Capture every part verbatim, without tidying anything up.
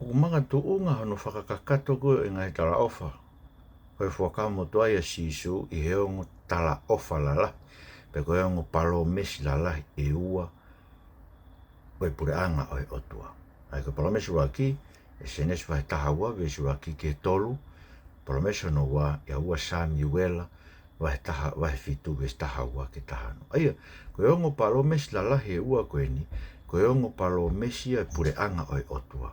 ʻOku makatuʻunga hono fakakakato ko ē ʻo e ngaahi talaʻofa ʻo e Fuakava Motuʻa ʻia Sīsū ʻi he ongo talaʻofa lalahi, pe ko e ongo palōmesi lalahi ʻe ua ʻo e puleʻanga ʻo e ʻOtua. ʻA ia ko e palōmesi ʻuluaki, ʻi he Sēnesi vahe taha ua, veesi ʻuluaki ki he tolu, palōmesi hono ua, ʻia ua Samiuela, vahe taha, vahe fitu, veesi taha ua ki he taha ono. ʻA ia, ko e ongo palōmesi lalahi ʻe ua ko eni, ko e ongo palōmesi ia ʻo e puleʻanga ʻo e ʻOtua.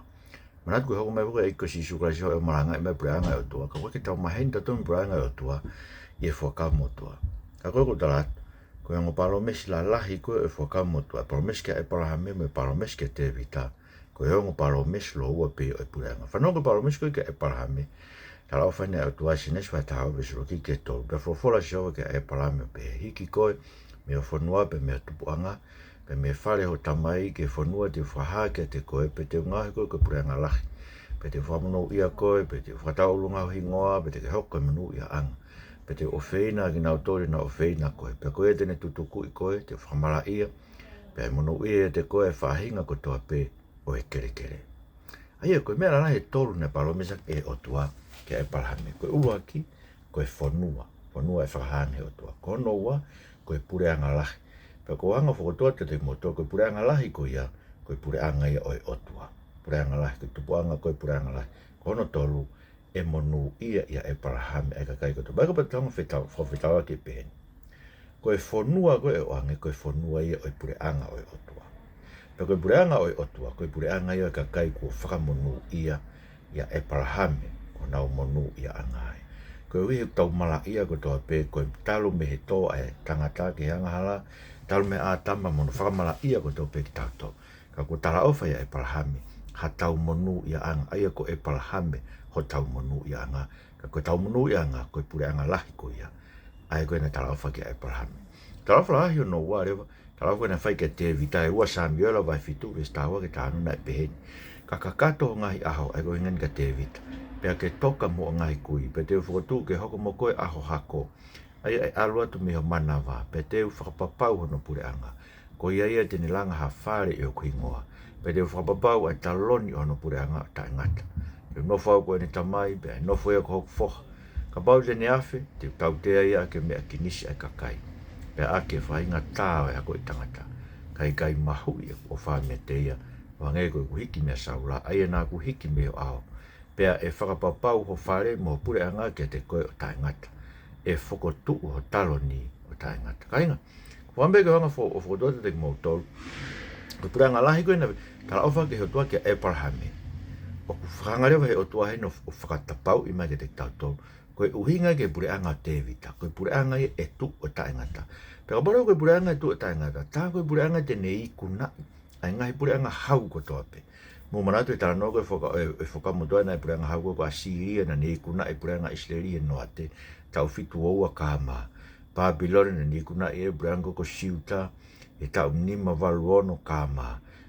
Manatu ko e hoko mai foki ʻa e ʻEiki ko Sīsū Kalaisi ʻo malangaʻi mai e puleʻanga ʻo e ʻOtua, ka ʻoku ʻikai ke tau maheni tautolu mo e puleʻanga ʻo e ʻOtua ʻi he Fuakava Motuʻa. Ka ko e ʻoku ou tala atu, ko e ongo palōmesi lalahi ko ē ʻo e Fuakava Motuʻa, palōmesi kia ʻĒpalahame mo e palōmesi kia Tēvita, ko e ongo palōmesi lōua pē ʻo e puleʻanga. Fanongo ki he palōmesi ko ē kia ʻĒpalahame, talaʻofa ʻe he ʻOtua, Sēnesi vahe taha ua, veesi ʻuluaki ki he tolu. Pea folofola ʻa Sihova kia ʻĒpalahame ʻo pehē, Hiki koe mei ho fonua pea mei ho tupuʻanga, pea mei he fale ʻo hoʻo tamai, ki he fonua te u fakahā kiate koe, pea te u ngaohi koe ko e puleʻanga lahi. Pea te u fakamonūʻia koe, pea te u fakatauʻolunga ho hingoa, pea te ke hoko ko e monūʻiaʻanga. Pea te u ʻofeina ʻa kinautolu te nau ʻofeina koe, pea ko ia te ne tutukuʻi koe te u fakamalaʻia, pea ʻe monūʻia ʻiate koe ʻa e faʻahinga kotoa pē ʻo e kelekele. ʻA ia, ko e meʻa lalahi ʻe tolu naʻe palōmesi ʻaki ʻe he ʻOtua kia ʻĒpalahame. Ko e ʻuluaki, ko e fonua, fonua ʻe fakahā ange ʻe he ʻOtua. Ko hono ua, ko e puleʻanga lahi. Pea ʻoku ou hanga ʻo fokotuʻu atu kiate kimoutolu, ko e puleʻanga lahi ko ia, ko e puleʻanga ia ʻo e ʻOtua. Puleʻanga lahi, ko e tupuʻanga ko e puleʻanga lahi. Ko hono tolu, ʻe monūʻia ʻia ʻĒpalahame ʻa e kakai kotoa. Pea kapau te tau hanga ʻo fetau, fakafetauʻaki pehē ni. Ko e fonua ko ē ʻoku ʻoange, ko e fonua ia ʻo e puleʻanga ʻo e ʻOtua. Pea ko e puleʻanga ʻo e ʻOtua, ko e puleʻanga ia ʻo e kakai kuo fakamonūʻia ʻia ʻĒpalahame, ko honau monūʻiaʻanga ia. Koeʻuhi he ʻoku tau malaʻia kotoa pē, ko e talu mei he tō ʻa e tangata ki he angahala, talu mei ʻĀtama mo hono fakamalaʻia kotoa pē kitautolu. Ka kuo talaʻofa ʻia ʻĒpalahame, haʻatau monūʻiaʻanga, ʻa ia ko ʻĒpalahame hotau monūʻiaʻanga, ka ko hotau monūʻiaʻanga, ko e puleʻanga lahi ko ia. ʻA ia ko ē naʻe talaʻofa kia ʻĒpalahame. Talaʻofa lalahi hono ua leva, talaʻofa ko ē naʻe fai kia Tēvita, ʻi he ua Samiuela vahe fitu, veesi taha ua ki he taha ono naʻe pehē ni. Ka kakato ho ngaahi ʻaho, ʻa ia ko e ʻuhinga eni kia Tēvita, pea ke toka mo hoʻo ngaahi kui, pea te u fokotuʻu ke hoko mo koe ʻa ho hako, ʻa ia ʻe ʻalu atu mei ho manava, pea te u fakapapau hono puleʻanga. Ko ia ia te ne langa ha fale ʻi hoku hingoa, pea te u fakapapau ʻa e taloni ʻo hono puleʻanga ʻo taʻengata. Te u nofo au ko ʻene tamai, pea ʻe nofo ia ko hoku foha. Kapau te ne afe, te u tautea ia ʻaki e meʻa kinisi ʻa e kakai, pea ʻaki e faʻahinga tā ʻo e ako ʻo e tangata. Ka ʻe ʻikai mahuʻi ʻeku ʻofa meiate ia, ʻo hangē ko ʻeku hiki meia Saula, ʻa ia naʻa ku hiki mei ho ʻao, pea ʻe fakapapau ho fale mo ho puleʻanga kiate koe ʻo taʻengata. ʻE fokotuʻu ho taloni ʻo taʻengata. Kāinga, ko e meʻa ke u hanga ʻo fo-, ʻo fokotuʻu atu kiate kimoutolu, ko e puleʻanga lahi ko ē naʻe talaʻofa ʻaki ʻe he ʻOtua kia ʻĒpalahame, ʻoku fakahanga leva ʻe he ʻOtua heni ʻo, ʻo fakatapauʻi mai kiate kitautolu, ko e ʻuhinga ki he puleʻanga ʻo Tēvita, ko e puleʻanga ia ʻe tuʻu ʻo taʻengata. Pea kapau leva ko e puleʻanga ʻe tuʻu ʻo taʻengata, tā ko e puleʻanga te ne ikunaʻi ʻa e ngaahi puleʻanga hau kotoa pē. Mou manatu e talanoa ko ē ʻo e Fuaka-, ʻo e, ʻo e Fuakava Motuʻa, naʻe puleʻanga hau ko ē ko ʻAsīlia, naʻa ne ikunaʻi e puleʻanga ʻIsileli ʻi he noate. Taʻu fitu ua ua K.M. Pāpilone, naʻa ne ikunaʻi e puleʻanga ko ē ko Siuta ʻi he taʻu nima valu ono K.M.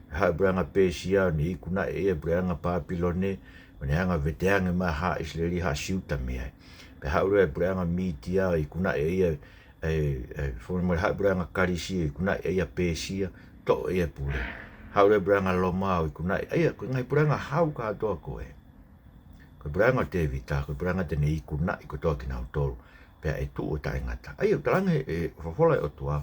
Pea haʻu e puleʻanga Pēsia, naʻe ikunaʻi e puleʻanga Pāpilone, ʻo ne hanga ʻo veteange mai haʻa ʻIsileli, haʻa Siuta mei ai. Pea haʻu leva e puleʻanga Mītia, ikunaʻi ia ʻe, ʻe, fakamolemole, haʻu e puleʻanga Kalisi, ikunaʻi ia ʻe Pēsia, toʻo ia e pule. Haʻu leva e puleʻanga Loma, ikunaʻi, ʻa ia, ko e ngaahi puleʻanga hau kātoa ko ē. Ko e puleʻanga ʻo Tēvita, ko e puleʻanga te ne ikunaʻi kotoa kinautolu, pea ʻe tuʻu ʻo taʻengata. ʻA ia, ʻoku talaange ʻe he folofola ʻa e ʻOtua,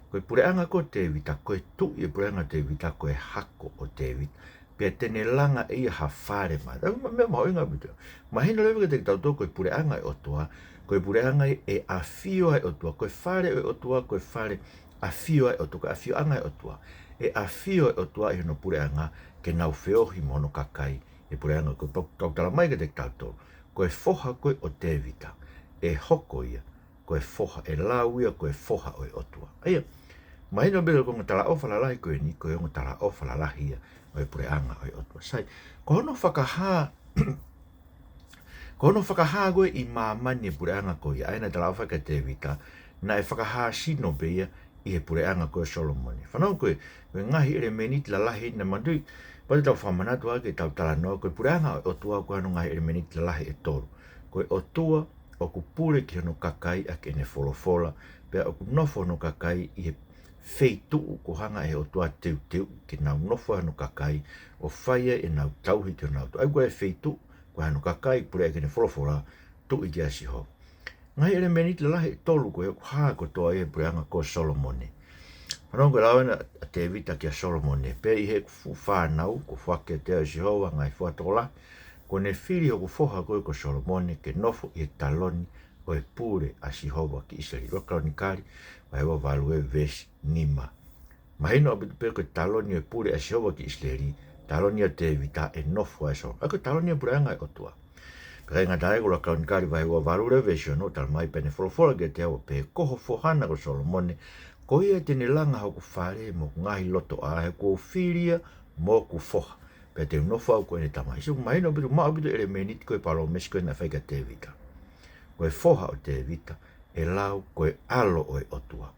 ko e puleʻanga ko ē ʻo Tēvita, ko e tuʻi e puleʻanga ʻo Tēvita, ko e hako ʻo Tēvita, pea te ne langa ʻe ia ha fale mai. ʻA ia, meʻa mahuʻinga ʻaupito. Mahino leva kiate kitautolu ko e puleʻanga ʻo e ʻOtua, ko e puleʻanga ia ʻe ʻafio ai e ʻOtua, ko e fale ʻo e ʻOtua, ko e fale ʻafio ai e ʻOtua, ko e ʻafioʻanga ʻo e ʻOtua. ʻE ʻafio e ʻOtua ʻi hono puleʻanga ke nau feohi mo hono kakai ʻi he puleʻanga. Ko e pau ke tau tala mai kiate kitautolu, ko e foha ko ē ʻo Tēvita, ʻe hoko ia ko e foha, ʻe lau ia ko e foha ʻo e ʻOtua. ʻA ia, mahino pē ko e ongo talaʻofa lalahi ko eni, ko e ongo talaʻofa lalahi ia ʻo e puleʻanga ʻo e ʻOtua. Sai, ko hono fakahā, ko hono fakahā ko ē ʻi māmani e puleʻanga ko ia, ʻa ia naʻe talaʻofa kia Tēvita, naʻe fakahāsino pē ia ʻi he puleʻanga ko ē ʻo Solomone. Fanongo ko ē, ko e ngaahi ʻelemēniti lalahi naʻe manatuʻi, pau te tau fakamanatu ʻaki ʻetau talanoa, ko e puleʻanga ʻo e ʻOtua ʻoku ʻi ai hono ngaahi ʻelemēniti lalahi ʻe tolu. Ko e ʻOtua ʻoku pule ki hono kakai ʻaki ʻene folofola, pea ʻoku nofo hono kakai ʻi he feituʻu kuo hanga ʻe he ʻOtua ʻo teuteu ke nau nofo ai hono kakai, ʻo fai ai ʻenau tauhi ki honau tuʻi. ʻA ia ko e feituʻu, ko hono kakai, pule ʻaki ʻene folofola, tuʻi kia Sihova. Ngaahi ʻelemēniti lalahi ʻe tolu ko ē ʻoku hā kotoa ia he puleʻanga ko Solomone. Fanongo ki he lau ʻena ʻa Tēvita kia Solomone: Pea ʻi heʻeku fuʻu fānau, kuo foaki kiate au ʻe Sihova ha ngaahi foha tokolahi, kuo ne fili hoku foha ko ē ko Solomone ke nofo ʻi he taloni ʻo e pule ʻa Sihova ki ʻIsileli. ʻUluaki Kalonikali, vahe ua valu ē, veesi nima. Mahino ʻaupito pē ko e taloni ʻo e pule ʻa Sihova ki ʻIsileli, taloni ʻa Tēvita ʻe nofo ai ʻa Solomone. ʻA ia ko e taloni ʻo e puleʻanga ʻo e ʻOtua. Pea ʻikai ngata ai, ko ʻUluaki Kalonikali vahe ua valu ē, veesi ono, talamai: Pea ne folofola kiate au ʻo pehē: Ko ho foha na ko Solomone, ko ia te ne langa hoku fale mo hoku ngaahi lotoʻā, he kuo u fili ia moʻoku foha. Pea te u nofo au ko ʻene tamai. So, mahino ʻaupito, maʻu ʻaupito e ʻelemēniti ko e palōmesi ko ē naʻe fai kia Tēvita. Ko e foha ʻo Tēvita, ʻe lau ko e ʻAlo ʻo e ʻOtua.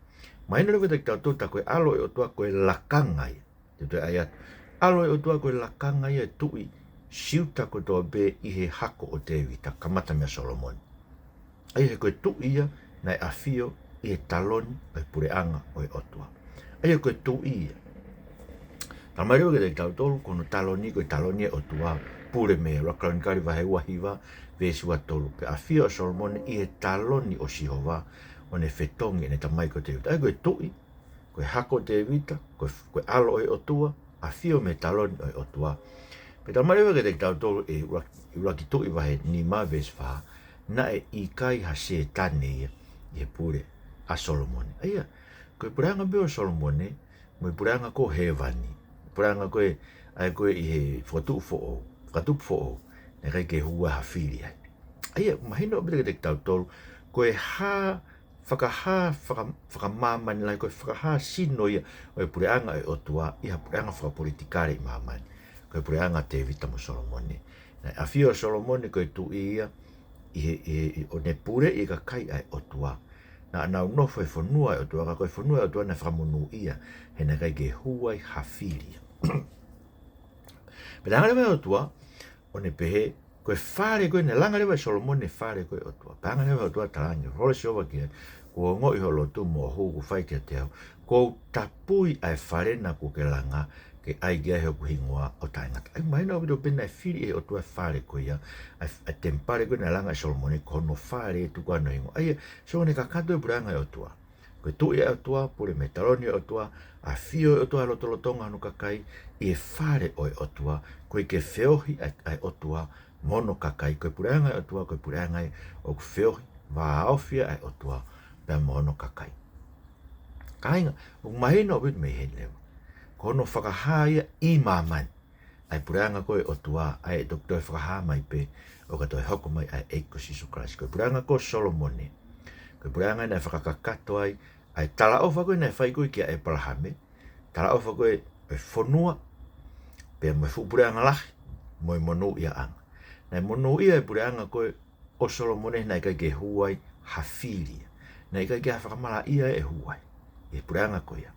Mahino leva kiate kitautolu tā ko e ʻAlo ʻo e ʻOtua ko e lakanga ia. Te u toe ʻai atu. ʻAlo ʻo e ʻOtua ko e lakanga ia ʻo e tuʻi Siuta kotoa pē ʻi he hako ʻo Tēvita, kamata meia Solomone. ʻA ia he ko e tuʻi ia naʻe ʻafio ʻi he taloni ʻo e puleʻanga ʻo e ʻOtua. ʻA ia ko e tuʻi ia. Talamai leva kiate kitautolu ko hono taloni, ko e taloni ʻo e ʻOtua, pule mei ai. ʻUluaki Kalonikali vahe ua hiva, veesi ua tolu: Pea ʻafio ʻa Solomone ʻi he taloni ʻo Sihova, ʻo ne fetongi ʻene tamai ko Tēvita. ʻA ia ko e tuʻi, ko e hako ʻo Tēvita, ko e, ko e ʻAlo ʻo e ʻOtua, ʻafio mei he taloni ʻo e ʻOtua. Pea talamai leva kiate kitautolu ʻe ʻUluaki, ʻUluaki Tuʻi vahe nima veesi fā, naʻe ʻikai ha Sētane ia ʻi he pule ʻa Solomone. ʻA ia, ko e puleʻanga pē ʻo Solomone, mo e puleʻanga ko ē ʻo hēvani, puleʻanga ko ē, ʻa ia ko ē ʻi he fakatupu foʻou, fakatupu foʻou, naʻe ʻikai ke hū ai ha fili ai. ʻA ia, mahino ʻaupito kiate kitautolu, ko e hā fakahā, faka-, fakamāmani lahi, ko e fakahā sino ia ʻo e puleʻanga ʻo e ʻOtua ʻi ha puleʻanga fakapolitikale ʻi māmani. Ko e puleʻanga ʻo Tēvita mo Solomone. Naʻe ʻafio ʻa Solomone ko e tuʻi ia ʻi he, ʻi he, ʻo ne puleʻi e kakai ʻa e ʻOtua. Naʻa nau nofo he fonua ʻo e ʻOtua, ka ko e fonua ʻo e ʻOtua naʻe fakamonūʻia, he naʻe ʻikai ke hū ai ha fili ia. Pea talaange leva ʻe he ʻOtua, ʻo ne pehē, ko e fale ko ē, naʻe langa leva ʻe Solomone e fale ko ē ʻo e ʻOtua. Pea hanga leva ʻe he ʻOtua ʻo talaange, folofola ʻa Sihova ki ai, Kuo ongoʻi ho lotu mo e hū kuo fai kiate au. Kuo u tapui ʻa e fale na kuo ke langa ke ʻai ki ai hoku hingoa ʻo taʻengata. ʻA ia mahino ʻaupito pē naʻe fili ʻe he ʻOtua e fale ko ia, ʻa e, ʻa e temipale ko ē naʻe langa ʻe Solomone, ko hono fale ʻe tuku ai hono hingoa. ʻA ia, so ne kakato e puleʻanga ʻo e ʻOtua. Ko e tuʻi ʻa e ʻOtua, pule mei he taloni ʻo e ʻOtua, ʻafio e ʻOtua he lotolotonga hono kakai, ʻi he fale ʻo e ʻOtua, koeʻuhi ke feohi ʻa e, ʻa e ʻOtua mo hono kakai. Ko e puleʻanga ʻo e ʻOtua, ko e puleʻanga ia ʻoku feohi vāofi ai ʻa e ʻOtua pea mo hono kakai. Kāinga, ʻoku mahino ʻaupito mei heni leva, ko hono fakahā ia ʻi māmani ʻa e puleʻanga ko ē ʻo e ʻOtua, ʻa ia ʻe toki toe fakahā mai pē ʻo ka toe hoko mai ʻa e ʻEiki ko Sīsū Kalaisi. Ko e puleʻanga ko ē ʻo Solomone, ko e puleʻanga naʻe fakakakato ai ʻa e talaʻofa ko ē naʻe fai ko ē kia ʻĒpalahame, talaʻofa ko ē ʻo e fonua, pea mo e fuʻu puleʻanga lahi, mo e monūʻiaʻanga. Naʻe monūʻia e puleʻanga ko ē ʻo Solomone, naʻe ʻikai ke hū ai ha fili ia. Naʻe ʻikai ke ʻi ai ha fakamalaʻia ʻe hū ai ʻi he puleʻanga ko ia.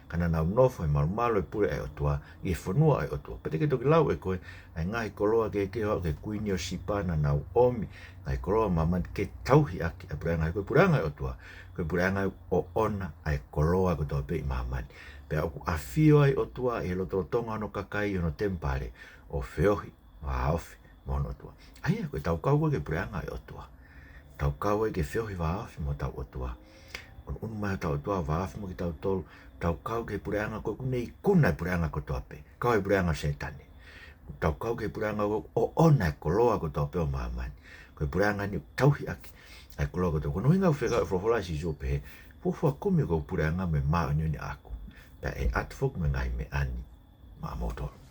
Ka naʻa nau nofo he malumalu e pule ʻa e ʻOtua, ʻi he fonua ʻo e ʻOtua. Pea te ke toki lau ʻe koe ʻa e ngaahi koloa kehekehe ʻo aʻu ki he kuini ʻo Sipa, naʻa nau ʻomi ngaahi koloa ʻo māmani ke tauhi ʻaki ʻa e puleʻanga, he ko e puleʻanga ʻo e ʻOtua, ko e puleʻanga ʻoʻona ʻa e koloa kotoa pē ʻi māmani. Pea ʻoku ʻafio ai e ʻOtua ʻi he lotolotonga hono kakai, hono temipale, ʻo feohi vāofi mo hono ʻOtua. ʻA ia, ko e tau kau ko ē ki he puleʻanga ʻo e ʻOtua, tau kau ai ke feohi vāofi mo hotau ʻOtua. ʻUnuʻunu mai hotau ʻOtua ʻo vāofi mo kitautolu, tau kau ki he puleʻanga ko ē ʻoku ne ikuna e puleʻanga kotoa pē, kau ai e puleʻanga ʻo Sētane. Tau kau ki he puleʻanga ko ē ʻoʻona e koloa kotoa pē ʻo māmani. Ko e puleʻanga ni ʻoku tauhi ʻaki ʻa e koloa kotoa. Ko hono ʻuhinga ʻoku fekau e folofola ʻa Sīsū ʻo pehē, fuofua kumi ʻoku ou puleʻanga mo e māʻoniʻoni ʻaʻaku, pea ʻe ʻatu foki mo e ngaahi meʻa ni maʻamoutolu.